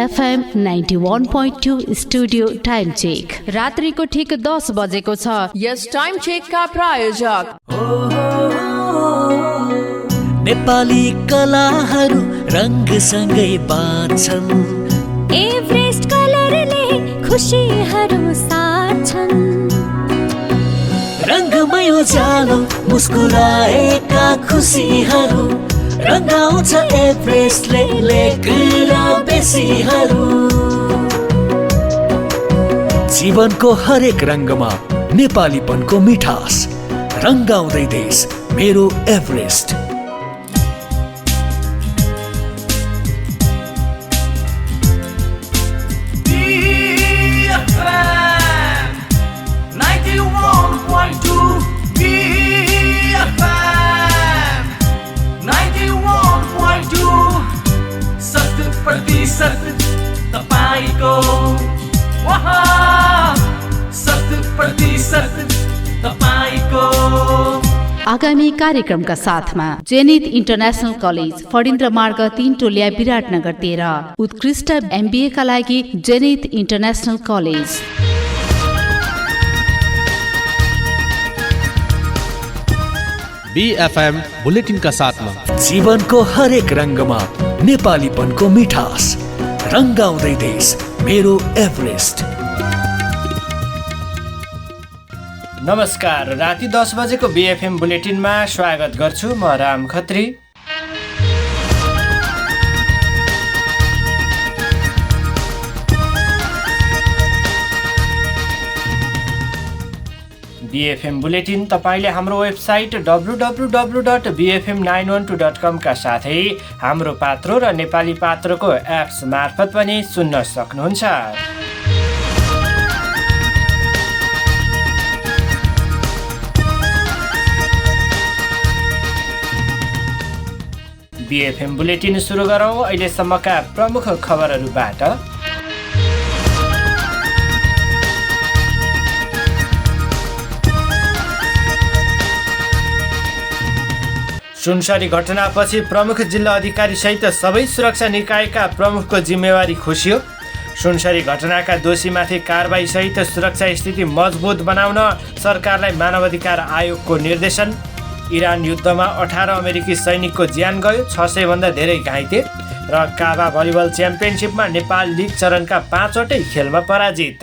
BFM 91.2 studio time check. रात्रिको ठिक 10 बजेको छ। यस टाइम चेकका प्रायोजक नेपाली कलाहरू रङसँगै बाँच्छन्। एभरेस्ट कलरले खुसीहरू साट्छन्। रङमै उज्यालो मुस्कुराएका खुसीहरू रङ्गाउँछ एभरेस्टले लेख्न बेसीहरू। जीवनको हरेक रङ्गमा नेपालीपनको मिठास रङ्गाउँदै देश मेरो एभरेस्ट। तपाईको वहाँ 100% तपाईको। आगामी कार्यक्रमका साथमा जेनिथ इन्टरनेसनल कलेज फडिन्द्र मार्ग 3 टोलिया विराटनगर 13। उत्कृष्ट MBA का लागि जेनिथ इन्टरनेसनल कलेज। BFM बुलेटिनका साथमा जीवनको हरेक रङ्गमा नेपालीपनको मिठास रङ्गाउँदै देश मेरो एभरेस्ट। नमस्कार, राति 10 बजेको BFM बुलेटिनमा स्वागत गर्छु म राम खत्री। BFM बुलेटिन तपाईले हाम्रो वेबसाइट www.bfm912.com का साथै हाम्रो पात्रो र नेपाली पात्रोको एप्स मार्फत पनि सुन्न सक्नुहुन्छ। BFM बुलेटिन सुरु गरौँ अहिलेसम्मका प्रमुख खबरहरूबाट। सुनसरी घटनापछि प्रमुख जिल्ला अधिकारी सहित सबै सुरक्षा निकायका प्रमुखको जिम्मेवारी खोसियो। सुनसरी घटनाका दोषीमाथि कारबाही सहित सुरक्षा स्थिति मजबुत बनाउन सरकारलाई मानवाधिकार आयोगको निर्देशन। इरान युद्धमा 18 अमेरिकी सैनिकको ज्यान गयो, 600 भन्दा धेरै घाइते। र काबा भलिबल च्याम्पियनसिपमा नेपाल लिग चरणका 5वटै खेलमा पराजित।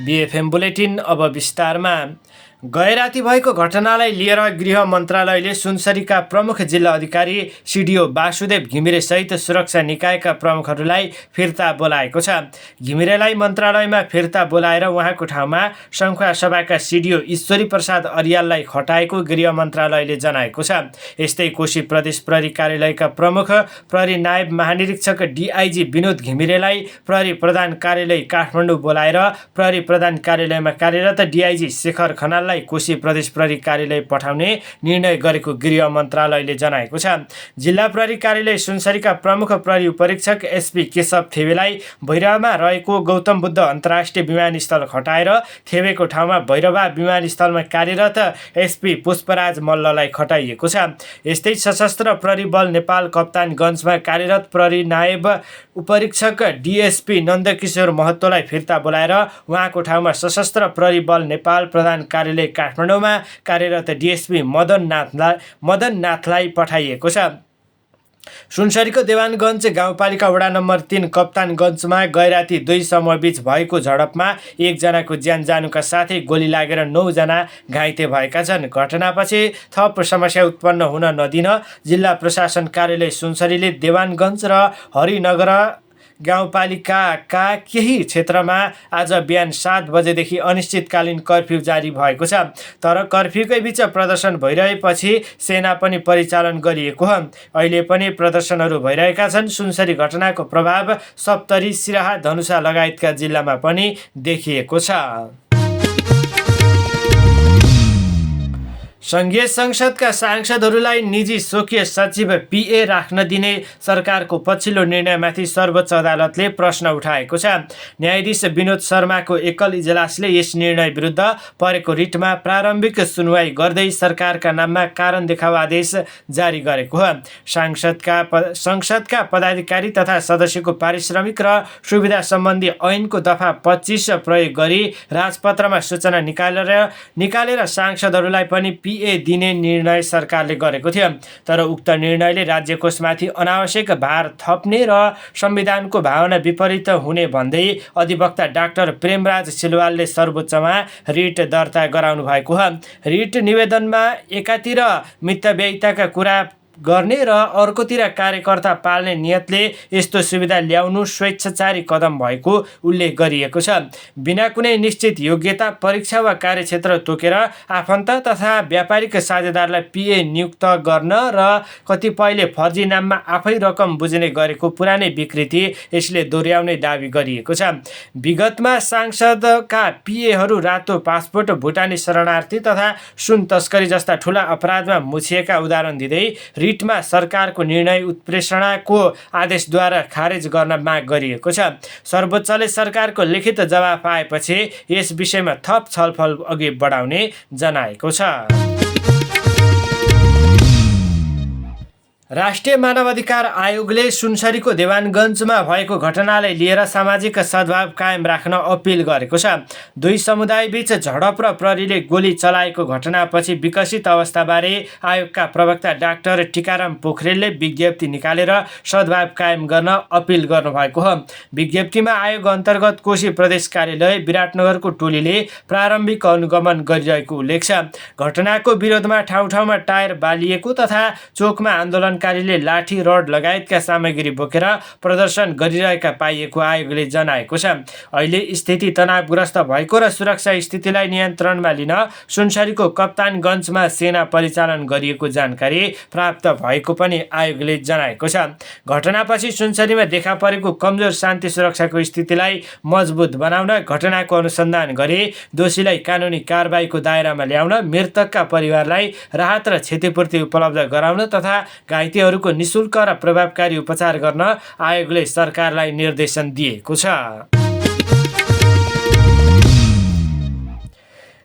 BFM बुलेटिन अब विस्तारमा। गैराती भएको घटनालाई लिएर गृह मन्त्रालयले सुनसरीका प्रमुख जिल्ला अधिकारी CDO वासुदेव घिमिरे सहित सुरक्षा निकायका प्रमुखहरूलाई फिर्ता बोलाएको छ। घिमिरेलाई मन्त्रालयमा फिर्ता बोलाएर उहाँको ठाउँमा सङ्खुवा सभाका CDO ईश्वरी प्रसाद अरियाललाई खटाएको गृह मन्त्रालयले जनाएको छ। यस्तै कोशी प्रदेश प्रहरी कार्यालयका प्रमुख प्रहरी नायब महानिरीक्षक DIG विनोद घिमिरेलाई प्रहरी प्रधान कार्यालय काठमाडौँ बोलाएर प्रहरी प्रधान कार्यालयमा कार्यरत DIG शेखर खनाल कोशी प्रदेश प्रहरी कार्यालय पठाउने निर्णय गरेको गृह मन्त्रालयले जनाएको छ। जिल्ला प्रहरी कार्यालय सुनसरीका प्रमुख प्रहरी उपरीक्षक SP केशव थेवेलाई भैरवमा रहेको गौतम बुद्ध अन्तर्राष्ट्रिय विमानस्थल खटाएर थेवेको ठाउँमा भैरवा विमानस्थलमा कार्यरत SP पुष्पराज मल्ललाई खटाइएको छ। यस्तै सशस्त्र प्रहरी बल नेपाल कप्तानगञ्जमा कार्यरत प्रहरी नायब उपरीक्षक DSP नन्दकिशोर महतोलाई फिर्ता बोलाएर उहाँको ठाउँमा सशस्त्र प्रहरी बल नेपाल प्रधान कार्यालय काठमाडौँमा कार्यरत DSP मदन नाथलाई पठाइएको छ। सुनसरीको देवानगञ्ज गाउँपालिका वडा नम्बर 3 कप्तानगञ्जमा गैराती 2 समूहबीच भएको झडपमा 1 जनाको ज्यान जानुका साथै गोली लागेर 9 जना घाइते भएका छन्। घटनापछि थप समस्या उत्पन्न हुन नदिन जिल्ला प्रशासन कार्यालय सुनसरीले देवानगञ्ज र हरिनगर गाउँपालिकाका केही क्षेत्रमा आज बिहान 7 बजेदेखि अनिश्चितकालीन कर्फ्यू जारी भएको छ। तर कर्फ्यूकै बीच प्रदर्शन भइरहेपछि सेना पनि परिचालन गरिएको हो। अहिले पनि प्रदर्शनहरू भइरहेका छन्। सुनसरी घटनाको प्रभाव सप्तरी, सिराहा, धनुषा लगायतका जिल्लामा पनि देखिएको छ। सङ्घीय संसदका सांसदहरूलाई निजी स्वकीय सचिव पिए राख्न दिने सरकारको पछिल्लो निर्णयमाथि सर्वोच्च अदालतले प्रश्न उठाएको छ। न्यायाधीश विनोद शर्माको एकल इजलासले यस निर्णय विरुद्ध परेको रिटमा प्रारम्भिक सुनवाई गर्दै सरकारका नाममा कारण देखाउ आदेश जारी गरेको हो। संसदका पदाधिकारी तथा सदस्यको पारिश्रमिक र सुविधा सम्बन्धी ऐनको दफा 25 प्रयोग गरी राजपत्रमा सूचना निकालेर सांसदहरूलाई पनि पिए दिने निर्णय सरकारले गरेको थियो। तर उक्त निर्णयले राज्यकोषमाथि अनावश्यक भार थप्ने र संविधानको भावना विपरीत हुने भन्दै अधिवक्ता डाक्टर प्रेमराज सिलवालले सर्वोच्चमा रिट दर्ता गराउनु भएको हो। रिट निवेदनमा एकातिर मितव्ययिताका कुरा गर्ने र अर्कोतिर कार्यकर्ता पाल्ने नियतले यस्तो सुविधा ल्याउनु स्वेच्छाचारी कदम भएको उल्लेख गरिएको छ। बिना कुनै निश्चित योग्यता, परीक्षा वा कार्यक्षेत्र तोकेर आफन्त तथा व्यापारिक साझेदारलाई पिए नियुक्त गर्न र कतिपयले फर्जी नाममा आफै रकम बुझ्ने गरेको पुरानै विकृति यसले दोहोऱ्याउने दाबी गरिएको छ। विगतमा सांसदका पिएहरू रातो पासपोर्ट, भुटानी शरणार्थी तथा सुन तस्करी जस्ता ठूला अपराधमा मुछिएका उदाहरण दिँदै रिटमा सरकारको निर्णय उत्प्रेषणाको आदेशद्वारा खारेज गर्न माग गरिएको छ। सर्वोच्चले सरकारको लिखित जवाफ पाएपछि यस विषयमा थप छलफल अघि बढाउने जनाएको छ। राष्ट्रिय मानवाधिकार आयोगले सुनसरीको देवानगञ्जमा भएको घटनालाई लिएर सामाजिक सद्भाव कायम राख्न अपिल गरेको छ। दुई समुदायबीच झडप र प्रहरीले गोली चलाएको घटनापछि विकसित अवस्थाबारे आयोगका प्रवक्ता डाक्टर टिकाराम पोखरेलले विज्ञप्ति निकालेर सद्भाव कायम गर्न अपिल गर्नुभएको हो। विज्ञप्तिमा आयोग अन्तर्गत कोशी प्रदेश कार्यालय विराटनगरको टोलीले प्रारम्भिक अनुगमन गरिरहेको उल्लेख छ। घटनाको विरोधमा ठाउँ ठाउँमा टायर बालिएको तथा चोकमा आन्दोलनकारीले लाठी, रड लगायतका सामग्री बोकेर प्रदर्शन गरिरहेका पाइएको आयोगले जनाएको छ। अहिले स्थिति तनावग्रस्त भएको र सुरक्षा स्थितिलाई नियन्त्रणमा लिन सुनसरीको कप्तानगञ्जमा सेना परिचालन गरिएको जानकारी प्राप्त भएको पनि आयोगले जनाएको छ। घटनापछि सुनसरीमा देखा परेको कमजोर शान्ति सुरक्षाको स्थितिलाई मजबुत बनाउन, घटनाको अनुसन्धान गरी दोषीलाई कानुनी कारबाहीको दायरामा ल्याउन, मृतकका परिवारलाई राहत र क्षतिपूर्ति उपलब्ध गराउन तथा घाइतेहरूको निशुल्क र प्रभावकारी उपचार गर्न आयोगले सरकारलाई निर्देशन दिएको छ।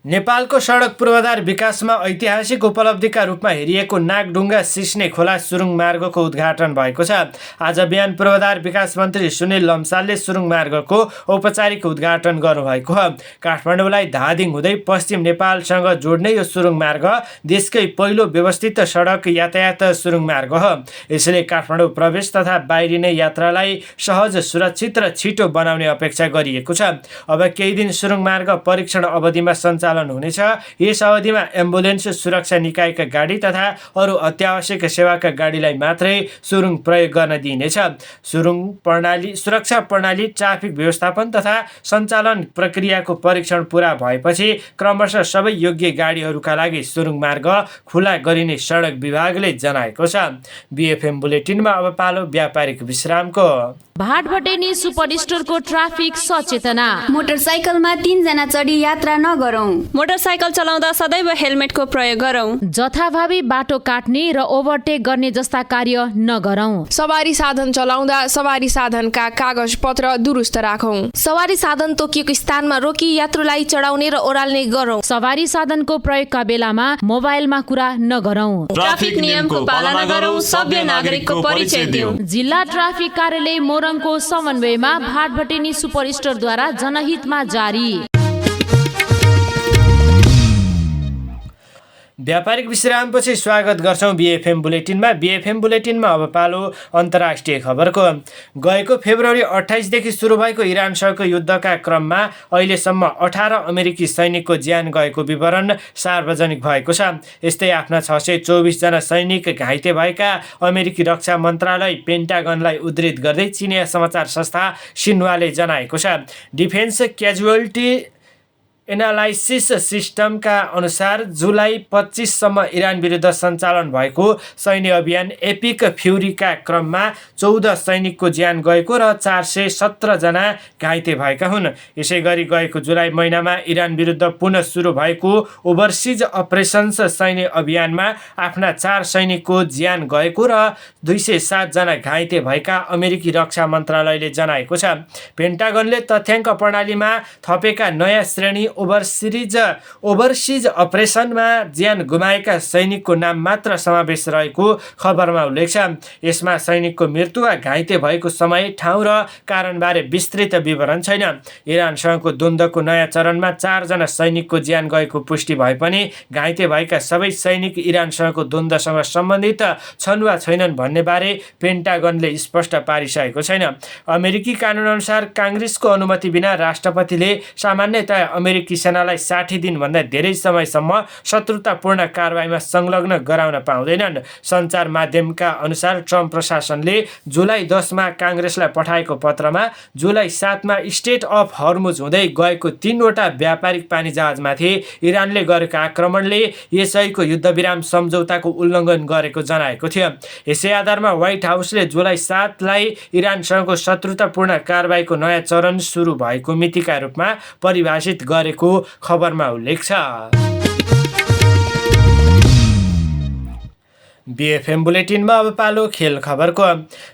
नेपालको सडक पूर्वाधार विकासमा ऐतिहासिक उपलब्धिका रूपमा हेरिएको नागढुङ्गा सिस्ने खोला सुरुङ मार्गको उद्घाटन भएको छ। आज बिहान पूर्वाधार विकास मन्त्री सुनिल लम्सालले सुरुङ मार्गको औपचारिक उद्घाटन गर्नुभएको हो। काठमाडौँलाई धादिङ हुँदै पश्चिम नेपालसँग जोड्ने यो सुरुङ मार्ग देशकै पहिलो व्यवस्थित सडक यातायात सुरुङ मार्ग हो। यसले काठमाडौँ प्रवेश तथा बाहिरिने यात्रालाई सहज, सुरक्षित र छिटो बनाउने अपेक्षा गरिएको छ। अब केही दिन सुरुङ मार्ग परीक्षण अवधिमा सञ्चालन हुनेछ। यस अवधिमा एम्बुलेन्स, सुरक्षा निकायका गाडी तथा अरू अत्यावश्यक सेवाका गाडीलाई मात्रै सुरुङ प्रयोग गर्न दिइनेछ। सुरक्षा प्रणाली, ट्राफिक व्यवस्थापन तथा सञ्चालन प्रक्रियाको परीक्षण पूरा भएपछि क्रमशः सबै योग्य गाडीहरूका लागि सुरुङ मार्ग खुला गरिने सडक विभागले जनाएको छ। बीएफएम बुलेटिनमा अब पालो व्यापारिक विश्रामको। भाटभटेनी सुपर स्टोरको ट्राफिक सचेतना। मोटरसाइकलमा 3 जना चढी यात्रा नगरौं। मोटरसाइकल चलाउँदा सदैव हेलमेटको प्रयोग गरौं। जथाभावी बाटो काट्ने र ओभरटेक गर्ने जस्ता कार्य नगरौं। सवारी साधन चलाउँदा सवारी साधनका कागज पत्र दुरुस्त राखौं। सवारी साधन तोकिएको स्थानमा रोकी यात्रुलाई चढाउने र ओह्राल्ने गरौं। सवारी साधनको प्रयोगका बेलामा मोबाइलमा कुरा नगरौं। ट्राफिक नियमको पालना गरौं, सभ्य नागरिकको परिचय दिउँ। जिल्ला ट्राफिक कार्यालय मोरङको समन्वयमा भाटभटेनी सुपर स्टोरद्वारा जनहितमा जारी। व्यापारिक विश्रामपछि स्वागत गर्छौँ बीएफएम बुलेटिनमा। बीएफएम बुलेटिनमा अब पालो अन्तर्राष्ट्रिय खबरको। गएको फेब्रुअरी 28 देखि सुरु भएको इरानसँगको युद्धका क्रममा अहिलेसम्म 18 अमेरिकी सैनिकको ज्यान गएको विवरण सार्वजनिक भएको छ। यस्तै आफ्ना 624 जना सैनिक घाइते भएका अमेरिकी रक्षा मन्त्रालय पेन्टागनलाई उद्धृत गर्दै चिनिया समाचार संस्था सिन्हुवाले जनाएको छ। डिफेन्स क्याजुअल्टी एनालाइसिस सिस्टमका अनुसार जुलाई 25सम्म इरान विरुद्ध सञ्चालन भएको सैन्य अभियान एपिक फ्युरीका क्रममा 14 सैनिकको ज्यान गएको र 417 जना घाइते भएका हुन्। यसै गरी गएको जुलाई महिनामा इरान विरुद्ध पुनः सुरु भएको ओभरसिज अपरेसन्स सैन्य अभियानमा आफ्ना 4 सैनिकको ज्यान गएको र 207 जना घाइते भएका अमेरिकी रक्षा मन्त्रालयले जनाएको छ। पेन्टागनले तथ्याङ्क प्रणालीमा थपेका नयाँ श्रेणी ओभरसिज अपरेसनमा ज्यान गुमाएका सैनिकको नाम मात्र समावेश रहेको खबरमा उल्लेख छ। यसमा सैनिकको मृत्यु वा घाइते भएको समय, ठाउँ र कारणबारे विस्तृत विवरण छैन। इरानसँगको द्वन्द्वको नयाँ चरणमा 4 जना सैनिकको ज्यान गएको पुष्टि भए पनि घाइते भएका सबै सैनिक इरानसँगको द्वन्द्वसँग सम्बन्धित छन् वा छैनन् भन्ने बारे पेन्टागनले स्पष्ट पारिसकेको छैन। अमेरिकी कानुनअनुसार काङ्ग्रेसको अनुमति बिना राष्ट्रपतिले सामान्यतया अमेरिकी सेनालाई 60 दिनभन्दा धेरै समयसम्म शत्रुतापूर्ण कारबाहीमा संलग्न गराउन पाउँदैनन्। सञ्चार माध्यमका अनुसार ट्रम्प प्रशासनले जुलाई 10मा काङ्ग्रेसलाई पठाएको पत्रमा जुलाई 7मा स्टेट अफ हर्मुज हुँदै गएको 3वटा व्यापारिक पानी जहाजमाथि इरानले गरेको आक्रमणले यसैको युद्धविराम सम्झौताको उल्लङ्घन गरेको जनाएको थियो। यसै आधारमा व्हाइट हाउसले जुलाई 7लाई इरानसँगको शत्रुतापूर्ण कारबाहीको नयाँ चरण सुरु भएको मितिका रूपमा परिभाषित गरेको खबरमा उल्लेख छ। बीएफएम बुलेटिनमा अब पालो खेल खबरको।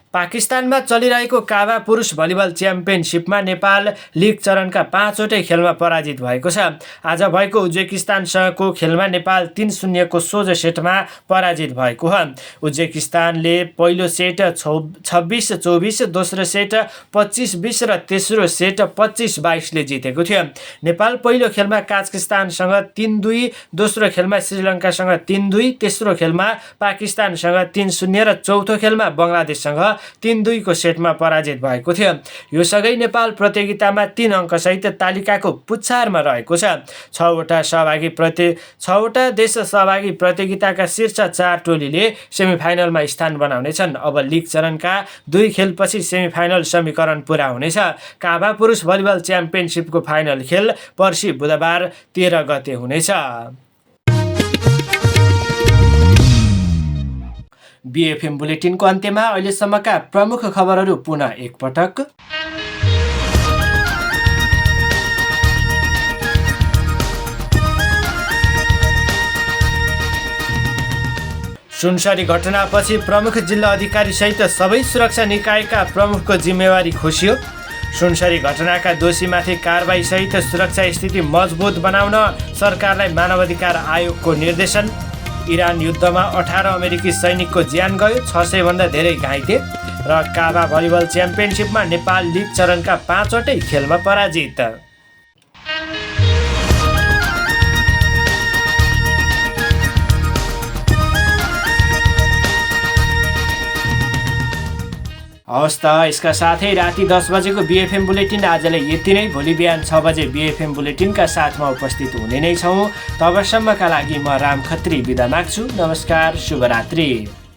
पाकिस्तानमा चलिरहेको काभा पुरुष भलिबल च्याम्पियनसिपमा नेपाल लिग चरणका 5वटै खेलमा पराजित भएको छ। आज भएको उज्बेकिस्तानसँगको खेलमा नेपाल 3-0 को सोझो सेटमा पराजित भएको हो। उज्बेकिस्तानले पहिलो सेट 26-24, दोस्रो सेट 25-20 र तेस्रो सेट 25-22 ले जितेको थियो। नेपाल पहिलो खेलमा काजाखस्तानसँग 3-2, दोस्रो खेलमा श्रीलङ्कासँग 3-2, तेस्रो खेलमा पाकिस्तानसँग 3-0 र चौथो खेलमा बङ्गलादेशसँग 3-2 को सेटमा पराजित भएको थियो। यो सँगै नेपाल प्रतियोगितामा 3 अङ्कसहित तालिकाको पुच्छारमा रहेको छ। 6वटा देश सहभागी प्रतियोगिताका शीर्ष 4 टोलीले सेमिफाइनलमा स्थान बनाउनेछन्। अब लिग चरणका 2 खेलपछि सेमिफाइनल समीकरण पुरा हुनेछ। काभा पुरुष भलिबल च्याम्पियनसिपको फाइनल खेल पर्सि बुधबार 13 गते हुनेछ। बीएफएम बुलेटिनको अन्त्यमा अहिलेसम्मका प्रमुख खबरहरू पुनः एकपटक। सुनसरी घटनापछि प्रमुख जिल्ला अधिकारी सहित सबै सुरक्षा निकायका प्रमुखको जिम्मेवारी खोसियो। सुनसरी घटनाका दोषीमाथि कारबाही सहित सुरक्षा स्थिति मजबुत बनाउन सरकारलाई मानवाधिकार आयोगको निर्देशन। इरान युद्धमा 18 अमेरिकी सैनिकको ज्यान गयो, 600 भन्दा धेरै घाइते। र काभा भलिबल च्याम्पियनसिपमा नेपाल लिग चरणका 5वटै खेलमा पराजित। हवस् त, यसका साथै राति 10 बजेको बीएफएम बुलेटिन आजलाई यति नै। भोलि बिहान 6 बजे बीएफएम बुलेटिनका साथमा उपस्थित हुने नै छौँ। तबसम्मका लागि म राम खत्री बिदा माग्छु। नमस्कार, शुभरात्रि।